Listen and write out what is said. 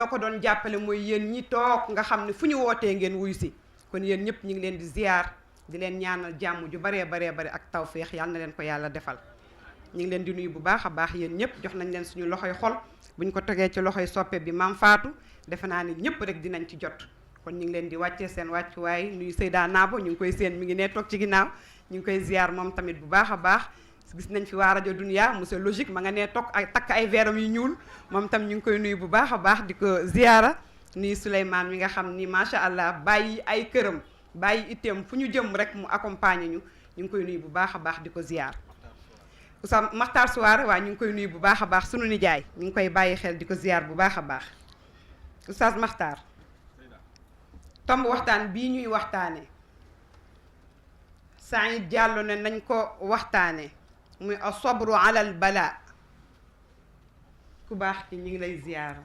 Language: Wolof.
ñoo ko doon jàppale mooy yéen ñi toog nga xam ne fu ñu wootee ngeen wuyu si kon yéen ñëpp ñu ngi leen di ziar di leen ñaanal jàmm ju baree bare ak tawféex yàlla na leen ko yàlla defal ñu ngi leen di nuyu bu baax a baax yéen ñëpp jox nañ leen suñu loxoy xol buñ ko tegee ci loxoy soppe bi Maam Faatu defe naa ni ñëpp rek dinañ ci jot kon ñu ngi leen di wàccee seen wàccuwaay nuyu Seyda Naabo ñu ngi koy seen mi ngi ne toog ci ginnaaw ñu ngi koy ziar moom tamit bu baax a baax gis nañ fi waa rajo Dunia monsieur Logique ma nga nee toog ay takk ay veeram yu ñuul moom tam ñu ngi koy nuyu bu baax a baax di ko ziara nuyu Souleymane mi nga xam ni macha allah bàyyi ay këram bàyyi itteem fu ñu jëm rek mu accompagner ñu ngi koy nuyu bu baax a baax di ko ziar Oustaz Makhtar Souare waa ñu ngi koy nuyu bu baax a baax sunu nijaay ñu ngi koy bàyyi xel di ko ziar bu baax a baax Oustaz Makhtar tomb waxtaan bii ñuy waxtaane Saïd Diallo ne nañ ko waxtaane muy asabru alal bala ku baax ki ñu ngi lay ziyaara